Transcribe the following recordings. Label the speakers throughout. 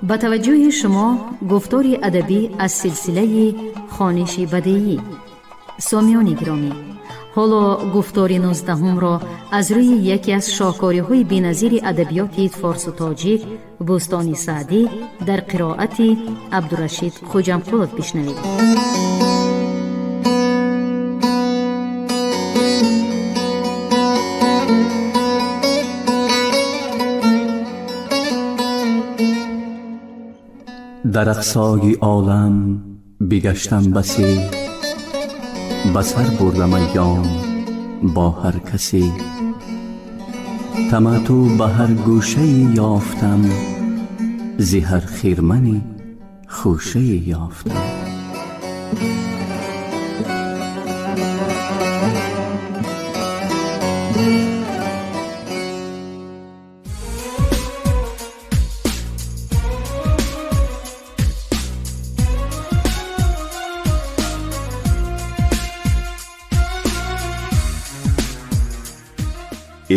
Speaker 1: Ба таваҷҷӯҳи шумо гуфтори адабӣ аз силсилаи хониши бадеӣ. Сомиёни гиромӣ, ҳоло гуфтори 19-умро аз рӯи яке аз шоҳкориҳои беназири адабиёти форсу тоҷик, Бӯстони Саъдӣ, дар қироати Абдурашид Хуҷамқулов бишнавед.
Speaker 2: Дар ақсои олам бигаштам басе, ба сар бурдам айём бо ҳар касе. Таматтӯъ ба ҳар гӯшае ёфтам, зи ҳар хирмани хӯшае ёфтам.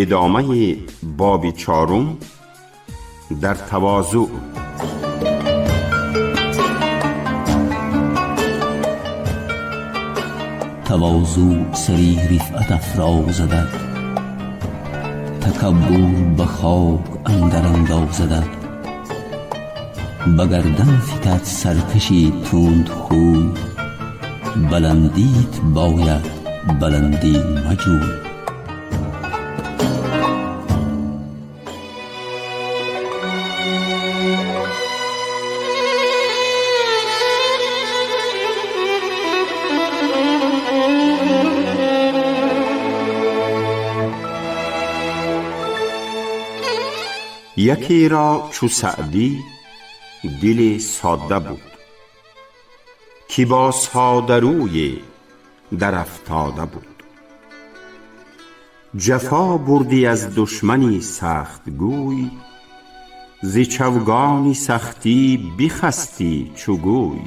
Speaker 3: Идомаи боби чорум дар тавозӯъ.
Speaker 2: Тавозӯъ сари рифъат афрозадат, такаббур ба хок андар андозадат. Ба гардан фитад саркаши тундхӯй, баландит бояд, баландӣ маҷӯй.
Speaker 3: Якеро чу Саъдӣ дили сода буд, ки бо содарӯе дарафтода буд. Ҷафо бурдӣ аз душмани сахтгӯй, зи чавгони сахтӣ бихастӣ чу гӯй.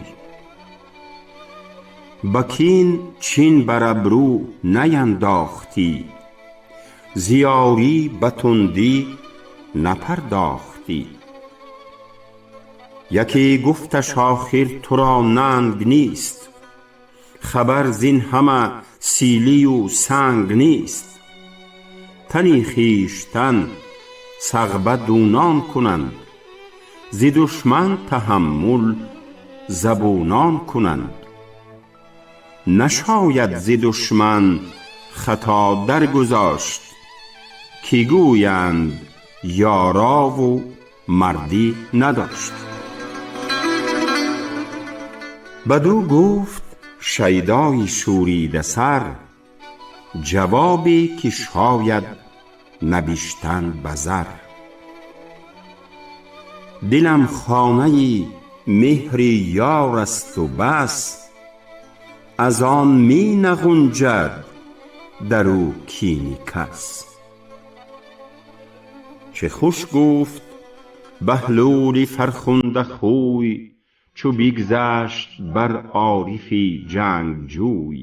Speaker 3: Ба кин чин бар абрӯ наяндохтӣ, зи ёрӣ ба тундӣ напардохтӣ. Яке гуфташ: охир туро нанг нест, хабар зин ҳама силию санг нест. Тани хештан сағба дунон кунанд, зи душман таҳаммул забунон кунанд. Нашояд зи душман хато даргузошт, ки гӯянд ёрову мардӣ надошт. Бадӯ гуфт шайдои шӯридасар ҷавобе ки шояд набиштан ба зар. Дилам хонаи меҳри ёр асту бас, аз он ми нағунҷад дар ӯ кини кас. Чӣ хуш гуфт Баҳлули фархундахӯй, чу бигзашт бар орифи ҷангҷӯй.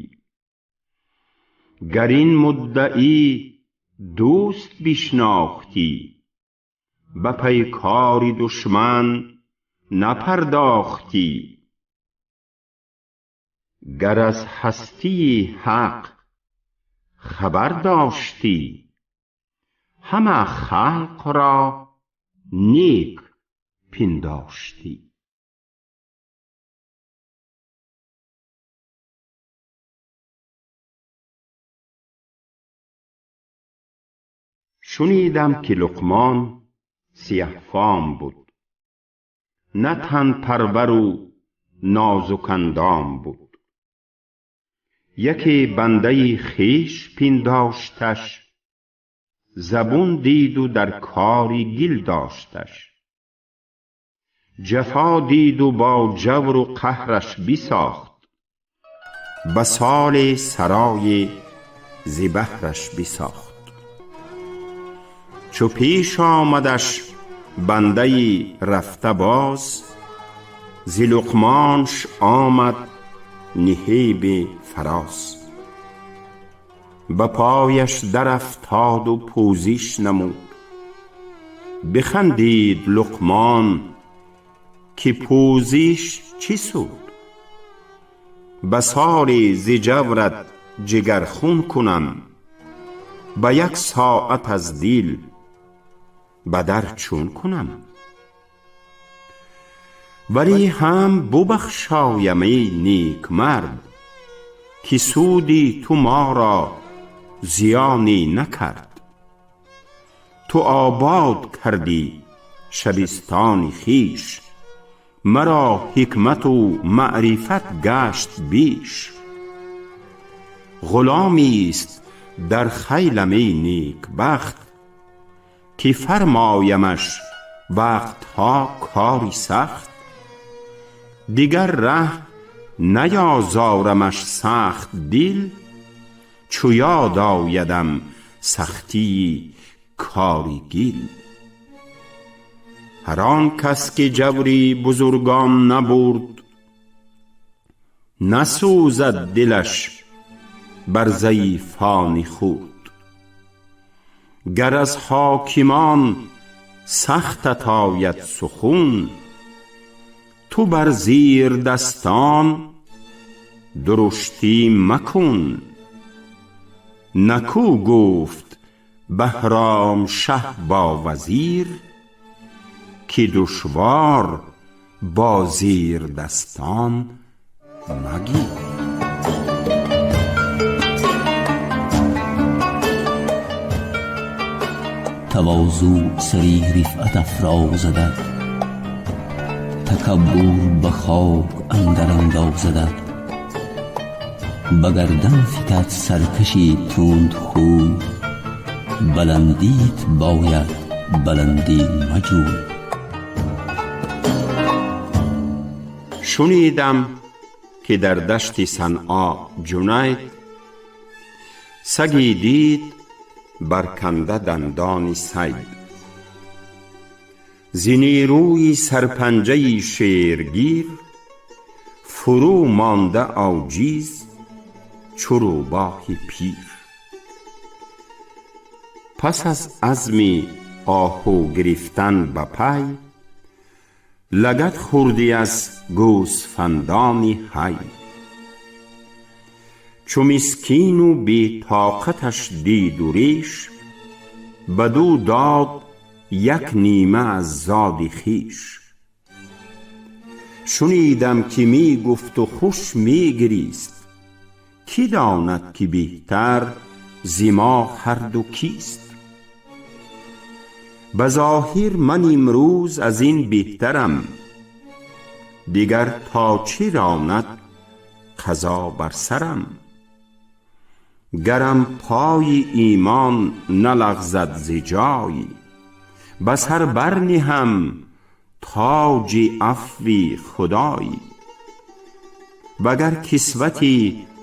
Speaker 3: Гар ин муддаӣ дӯст бишнохтӣ, ба пайкори душман напардохтӣ. Гар аз ҳастии ҳақ хабар доштӣ, ҳама халқро нек пиндоштӣ. Шунидам, ки Луқмон сиёҳфом буд, на танпарвару нозукандом буд. Яке бандаи хеш пиндошташ, забун диду дар кори гил дошташ. Ҷафо диду бо ҷавру қаҳраш бисохт, ба соли сарое зи баҳраш бисохт. Чу пеш омадаш бандаи рафта боз, зи Луқмонш омад наҳиби фароз. Ба пояш дарафтоду пӯзиш намуд, бихандид Луқмон که پوزش چه سود؟ بساری ز جورت جگر خون کنم، به یک ساعت از دل بدر چون کنم؟ ولی هم ببخشایم ای نیک مرد، که سودی تو ما را زیانی نکرد. تو آباد کردی شبستان خویش، مرا حکمت و معرفت گشت بیش. غلامی است در خیلم ای نیک بخت، که فرمایمش وقتها کاری سخت. دگر ره نیازارمش سخت دل، چو یاد آیدم سختی کار گل. هر آن کس که جوری بزرگان نبرد، نسوزد دلش بر ضعیفان خرد. گر از حاکمان سختت آید سخن، تو بر زیردستان درشتی مکن. نکو گفت بهرامشه با وزیر، که دشوار با زیردستان مگیر.
Speaker 2: تواضع سری رفعت افرازدت، تکبر به خاک اندر اندازدت. به گردن فتد سرکشی تند خوی، بلندیت باید بلندی مجوی.
Speaker 3: شنیدم که در دشت صنعا جنید، سگی دید برکنده دندان صید. ز نیروی سرپنجه شیرگیر، فرو مانده عاجز چو روباه پیر. پس از عزم آهو گرفتن به پی، لگد خوردی از گوسفندان حی. چو مسکین و بی طاقتش دید و ریش، بدو داد یک نیمه از زاد خویش. شنیدم که می گفت و خوش می گریست، کی داند که بهتر ز ما هر دو کیست؟ بظاهر من امروز از این بهترم، دیگر تا چه راند قضا بر سرم؟ گرم پای ایمان نلغزد ز جای، به سر برنهم تاج عفو خدای. وگر کسوت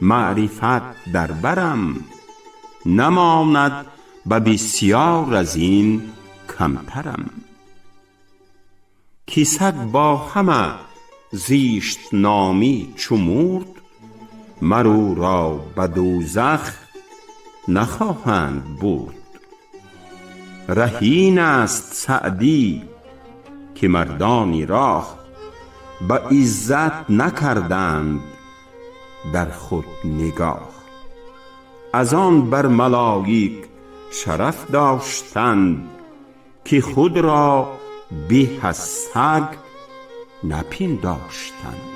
Speaker 3: معرفت در برم، نماند به بسیار از این کمترم. که سگ با همه زشت نامی چو مرد، مر او را به دوزخ نخواهند برد. ره این است سعدی که مردان راه، به عزت نکردند در خود نگاه. از آن بر ملایک شرف داشتند، که خود را به از سگ نپنداشتند.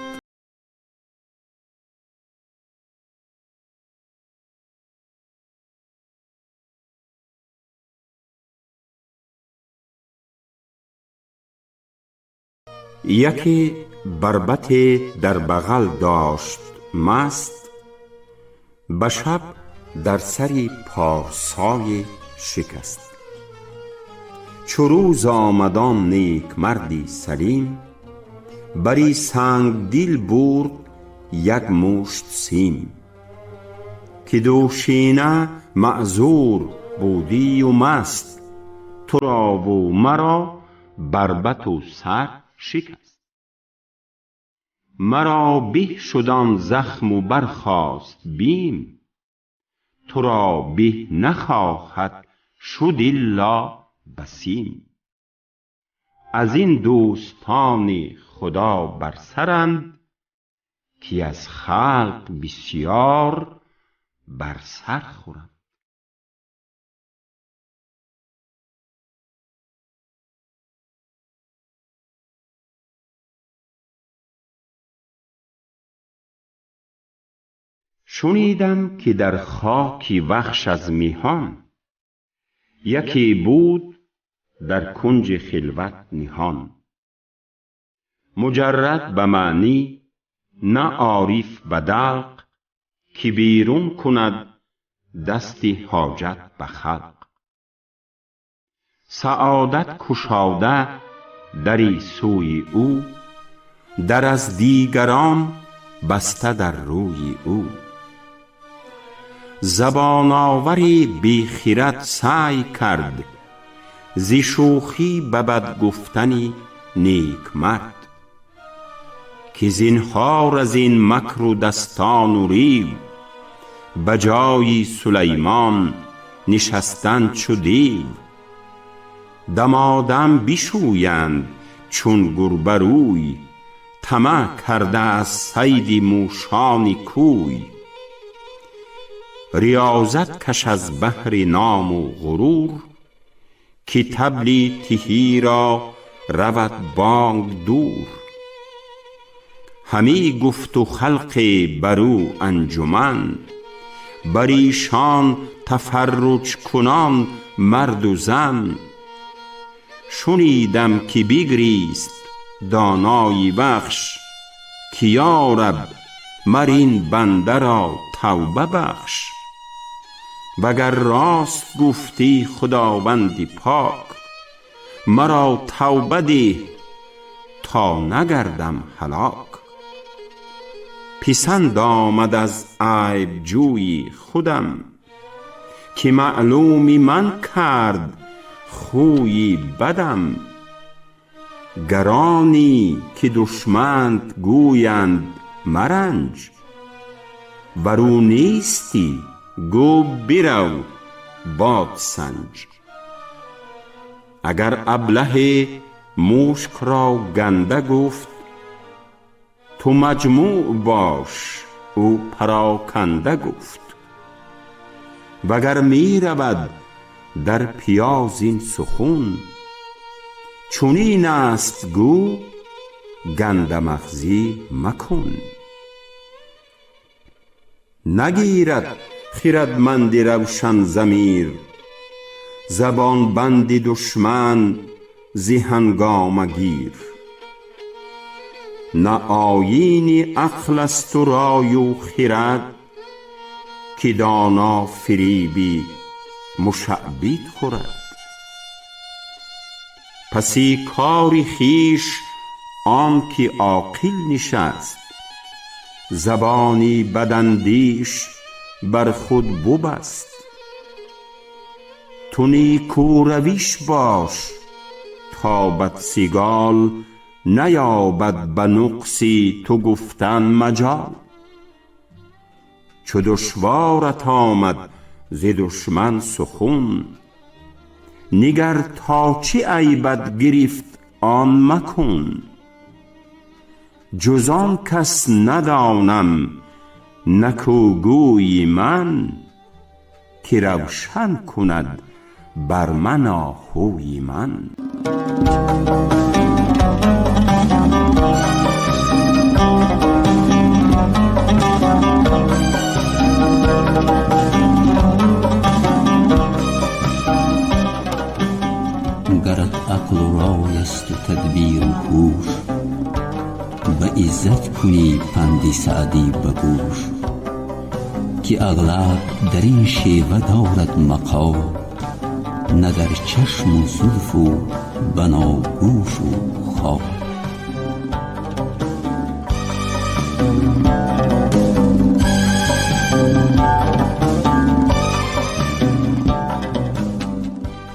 Speaker 3: یکی بربط در بغل داشت مست، به شب در سر پارسای شکست. چو روز آمد آن نیک مردی سلیم، بری سنگ دل برد یک مشت سیم. که دوشینه معذور بودی و مست، تو را و مرا بربط و سر شکست. مرا به شد آن زخم و برخاست بیم، تو را به نخواهد شد الا بسیم. Аз ин دوستان خدا بر سرند، که از خلق بسیار بر سر خورند. شنیدم که در خاکی وخش از میهان، یکی بود در کنج خلوت نهان. مجرد به معنی نه عارف به دلق، که بیرون کند دست حاجت به خلق. سعادت کشاده دری سوی او، در از دیگران بسته در روی او. زبان آور بی خرد سعی کرد، ز شوخی به بد گفتن نیک مرد. که زینهار از این مکر و دستان و ریو، به جای سلیمان نشستن چو دیو. دمادم بشویند چون گربه روی، طمع کرده از صید موشان کوی. ریاضت کش از بهر نام و غرور، که طبل تهی را رود بانگ دور. همی گفت و خلق بر او انجمن، بر ایشان تفرج کنان مرد و زن. شنیدم که بگریست دانای وخش، که یا رب مر این بنده را توبه بخش. وگر راست گفتی خداوند پاک، مرا توبه ده تا نگردم هلاک. پسند آمد از عیب جوی خودم، که معلوم من کرد خوی بدم. گر آنی که دشمنت گویند مرنج، ور او نیستی گو برو باد سنج. اگر ابله مشک را گنده گفت، تو مجموع باش او پراکنده گفت. وگر می رود در پیاز این سخن، چنین است گو گنده مغزی مکن. نگیرد خردمند روشن ضمیر، زبان بند دشمن ز هنگامه گیر. نه آیین عقل است و رای و خرد، که دانا فریبی مشعبد خورد. پس کار خویش آن که عاقل نشست، زبانی بداندیش بر خود ببست. تو نیکو روش باش تا بدسگال، نیابد به نقص تو گفتن مجال. چو دشوارت آمد ز دشمن سخن، نگر تا چه عیبت گرفت آن مکن. جز آن کس ندانم نکوگوی من، که روشن کند بر من آهوی من.
Speaker 2: گرت عقل و رای است و تدبیر و هوش، به عزت کنی پند سعدی به گوش. که اغلب در این شیوه دارد مقال، نه در چشم و زلف و بناگوش و خال.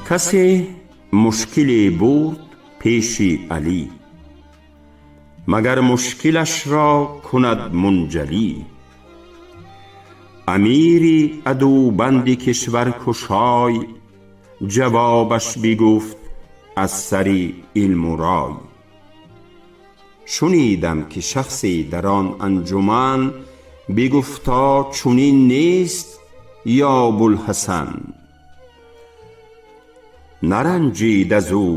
Speaker 3: کسی مشکلی برد پیش علی، مگر مشکلش را کند منجلی. امیری عدوبند کشور کشای، جوابش بگفت аз сари илму рой. Шунидам ки шахсе дар он анҷуман бигуфта: чунин нест ё Булҳасан. Наранҷид аз ӯ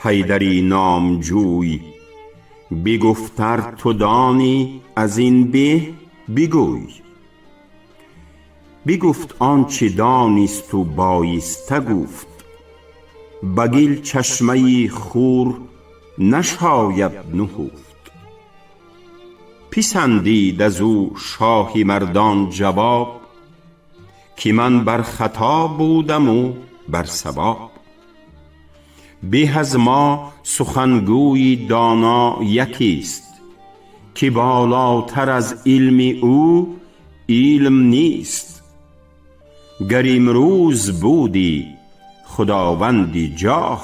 Speaker 3: Ҳайдари номҷӯй, бигуфт: ар ту донӣ аз ин беҳ бигӯй. Бигуфт он чи донисту боиста гуфт: ба гил чашмаи хур нашояд нуҳуфт. Писандид аз ӯ шоҳи мардон ҷавоб, ки ман бар хато будам ӯ бар савоб. Беҳ аз мо сухангӯи доно якист, ки болотар аз илми ӯ илм нест. Гар имрӯз будӣ худованди ҷоҳ,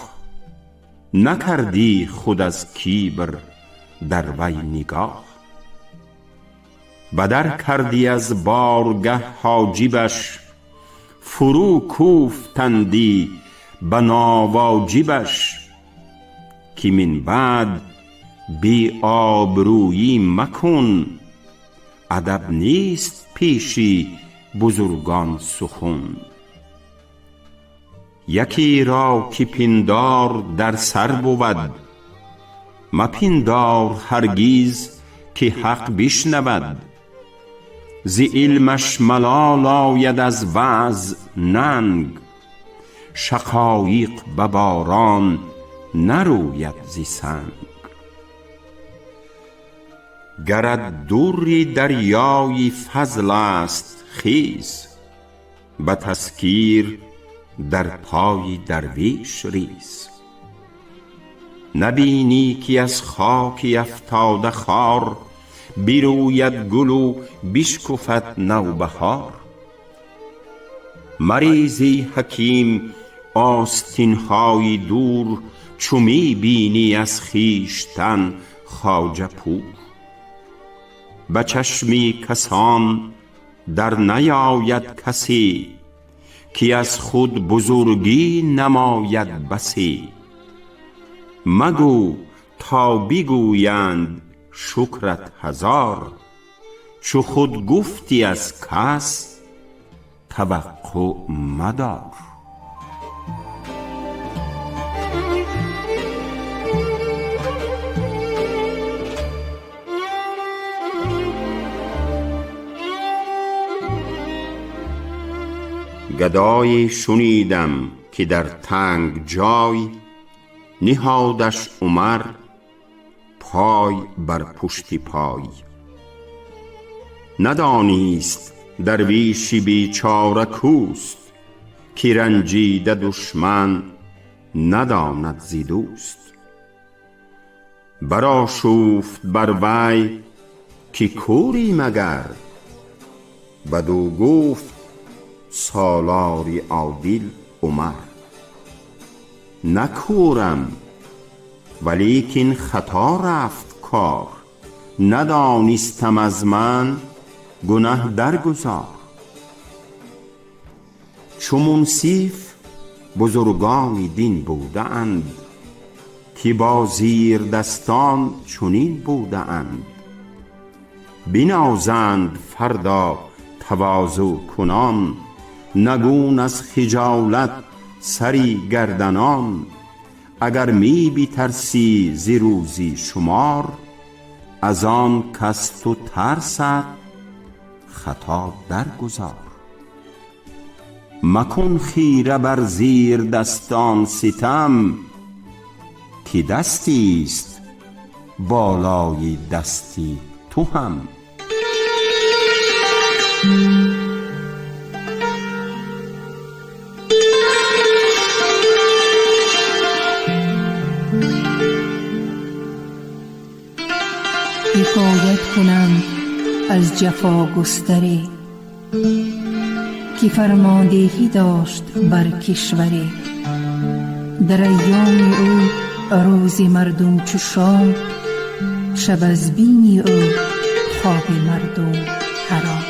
Speaker 3: накардӣ худ аз кибр дар вай нигоҳ. Бадар кардӣ аз баргоҳ ҳоҷибаш, фурӯ кӯфтандӣ ба новоҷибаш, ки мин баъд бе обрӯйӣ макун, адаб нест пеши бузургон сухун. Яке ро ки пиндор дар сар буд, мапиндор ҳаргиз ки ҳақ бишнавад. Зи илмаш малол ояд, аз ваъз нанг, шақоиқ ба борон нарӯяд зи санг. Гарат дури дарёи фазл аст, хез, ба тазкир дар пои дарвеш рез. Набинӣ ки аз хоки афтода хор бирӯяд гулу бишкуфад навбаҳор? Марез, эй ҳаким, остинҳои дур, чу می бینی аз خویشتن خواجه پور. به چشمی کسان در نیاید کسی، که از خود بزرگی نماید بسی. مگو تا بگویند شکرت هزار، چو خود گفتی از کس توقع مدار. گدایی شنیدم که در تنگ جای نهادش عمر پای بر پشت پای. ندانیست درویش بیچاره کوست، که رنجیده دشمن نداند ز دوست. برآشوفت بر وی که کوری مگر؟ بدو گفت سالار عادل عمر: نه کورم، ولیکن خطا رفت کار، ندانستم، از من گنه درگذار. چو منصف بزرگان دین بوده اند، که با زیردستان چنین بوده اند. بنازند فردا تواضع کنان، نگون از خجالت سری گردنان. اگر می بترسی ز روزی شمار، از آن کز تو ترسد خطا درگذار. مکن خیره بر زیردستان ستم، که دستی است بالای دست تو هم.
Speaker 4: حکایت کنم از جفا گستری که فرماندهی داشت بر کشوری. در ایام او روز مردم چو شام، شب از بیم او خواب مردم حرام.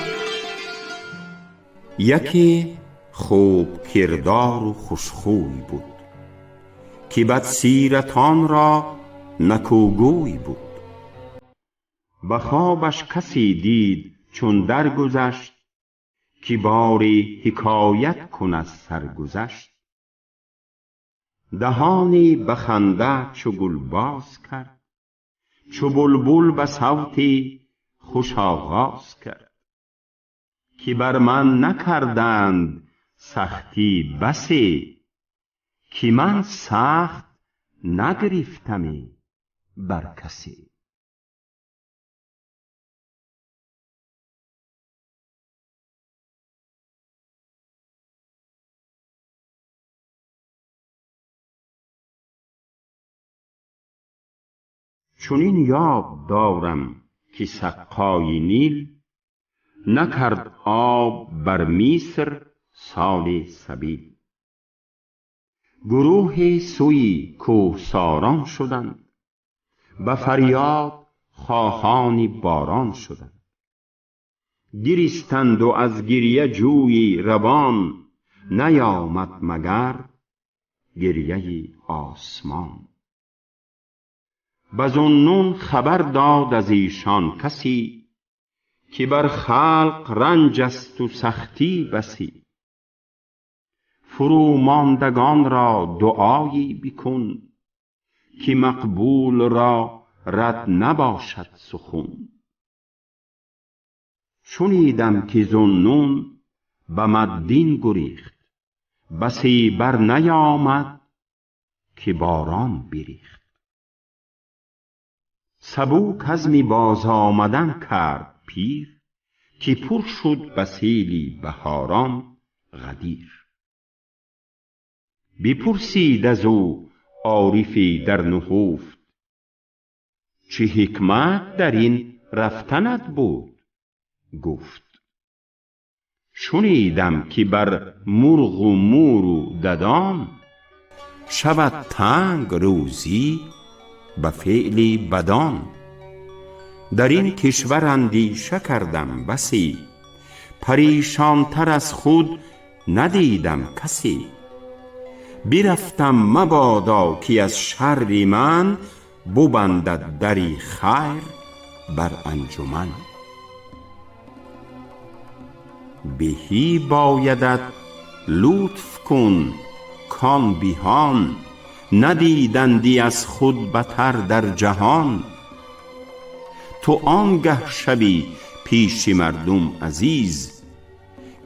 Speaker 3: یکی خوب کردار و خوشخوی بود. ки бадсиратон ро нکوگوی بود. به خوابش کسی دید چون درگذشت، که باری حکایت کن از سرگذشت. دهانی به خنده چو گل باز کرد، چو بلبل به صوتی خوش آغاز کرد. که بر من نکردند سختی بسی، که من سخت نگرفتمی بر کسی. چنین یاد دارم که سقای نیل نکرد آب بر مصر سال سبیل. گروه سوی کوهساران شدند، به فریاد خواهان باران شدند. گریستند و از گریه جویی روان، نیامد مگر گریه آسمان. به ذوالنون خبر داد از ایشان کسی، که بر خلق رنج است و سختی بسی. فروماندگان را دعایی بکن، که مقبول را رد نباشد سخن. شنیدم که ذوالنون به مدین گریخت، بسی بر نیامد که باران بریخت. سبو کزم باز آمدن کرد پیر، که پر شد به سیلی بهاران غدیر. بپرسید از او عارفی در نهفت، چه حکمت در این رفتنت بود؟ گفت شنیدم که بر مرغ و مور و ددان شود تنگ روزی به فعل بدان. در این کشور اندیشه کردم بسی، پریشان تر از خود ندیدم کسی. برفتم مبادا که از شر من ببندد دری خیر بر انجمن. بهی بایدت لطف کن کان بهان، ندیدندی از خود بتر در جهان. تو آنگه شوی پیش مردم عزیز،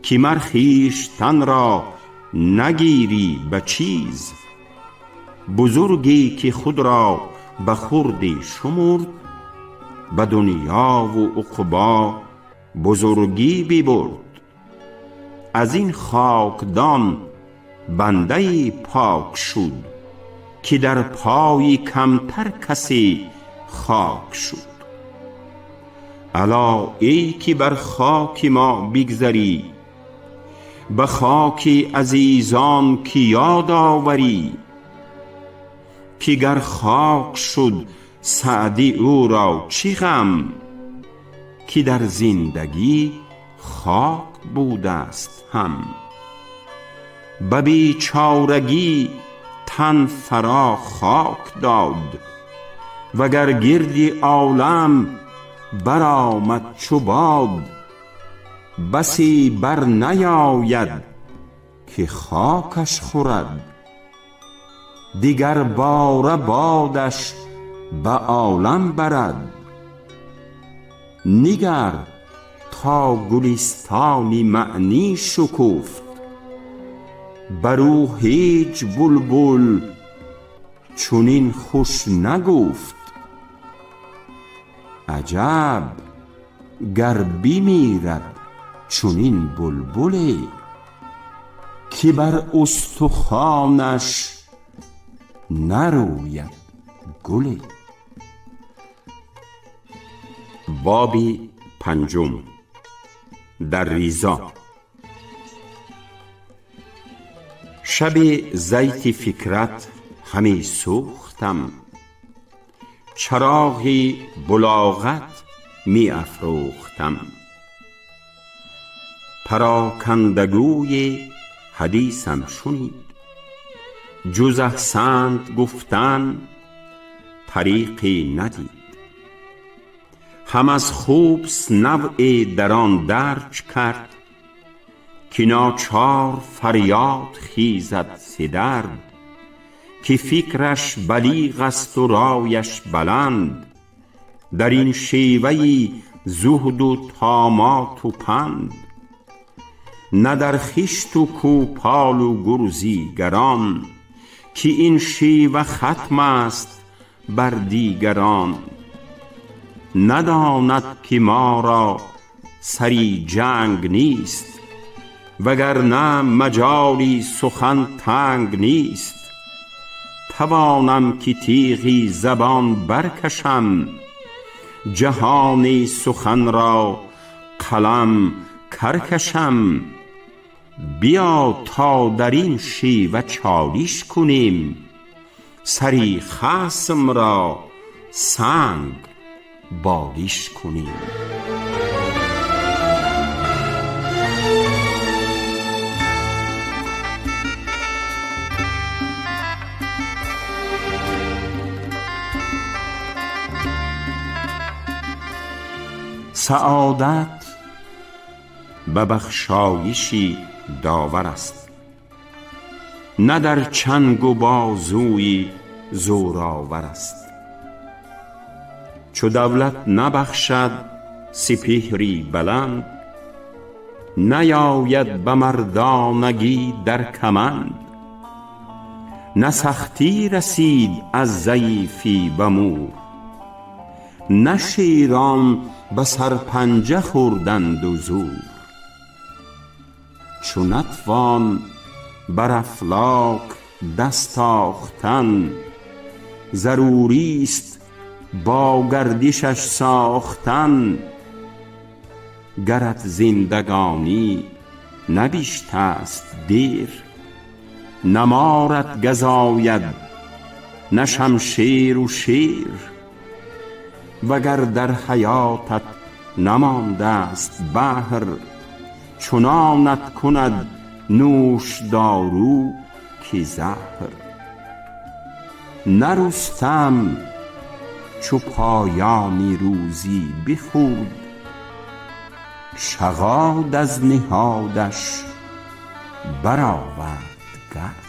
Speaker 3: که مر خویشتن را نگیری به چیز. بزرگی که خود را به خردی شمرد، به دنیا و عقبی بزرگی ببرد. از این خاکدان بنده پاک شد، که در پای کمتر کسی خاک شد. الا ای که بر خاک ما بگذری، به خاک عزیزان که یاد آوری. که گر خاک شد سعدی او را چه غم، که در زندگی خاک بوده است هم. به بیچارگی تن فرا خاک داد، وگر گرد عالم برآمد چو باد. بسی بر نیاید که خاکش خورد، دیگر باره بادش به عالم برد. نگر تا گلستان معنی شکفت، بر او هیچ بلبل چنین خوش نگفت. عجب گر بمیرد چنین بلبلی، که بر استخوانش نروید گلی. باب پنجم در ریزا. شب زیت فکرت همی سوختم، چراغ بلاغت می افروختم. پراکنده گوی حدیثم شنید، Ҷуз аҳсант гуфтан طریقی ندید. هم از خبث نوعی در آن درج کرد، که ناچار فریاد خیزد ز درد. که فکرش بلیغ است و رایش بلند، در این شیوه زهد و طامات و پند. نه در خشت و کوپال و گرزی گران، که این شیوه ختم است بر دیگران. نداند که ما را سری جنگ نیست، وگرنه مجالی سخن تنگ نیست. توانم که تیغی زبان برکشم، جهان سخن را قلم کرکشم. بیا تا در این شیوه چالش کنیم، سری خصم را سنگ بالش کنیم. سعادت به بخشایشی داور است، نه در چنگ و بازوی زورآور است. چو دولت نبخشد سپهری بلند، نیاید به مردانگی در کمند. نه سختی رسید از ضعیفی به مور، نه شیران به سرپنجه خوردند و زور. چو نتوان بر افلاک دست تاختن، ضروری است با گردشش ساختن. گرت زندگانی نه بیشت است دیر، نه مارت گزاید نه شمشیر و شیر. وگر در حیاتت نمانده است بهر، چنانت کند نوشدارو که زهر. نه رستم چو پایان روزی بخورد، شغاد از نهادش برآورد گرد.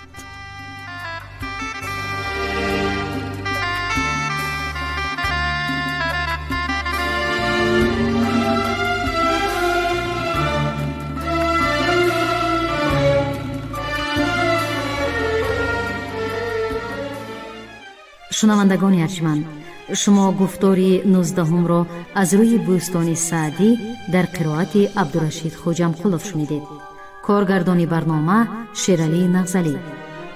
Speaker 1: Шунавандагони арҷманд, шумо гуфтори 19-ҳумро аз рӯи Бӯстони Саъдӣ дар қироати Абдурашид Хоҷамқулов шунидед. Коргардони барнома Шералӣ Нағзалӣ.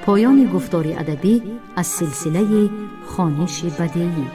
Speaker 1: Поёни гуфтори адабӣ аз силсилаи хониши бадеӣ.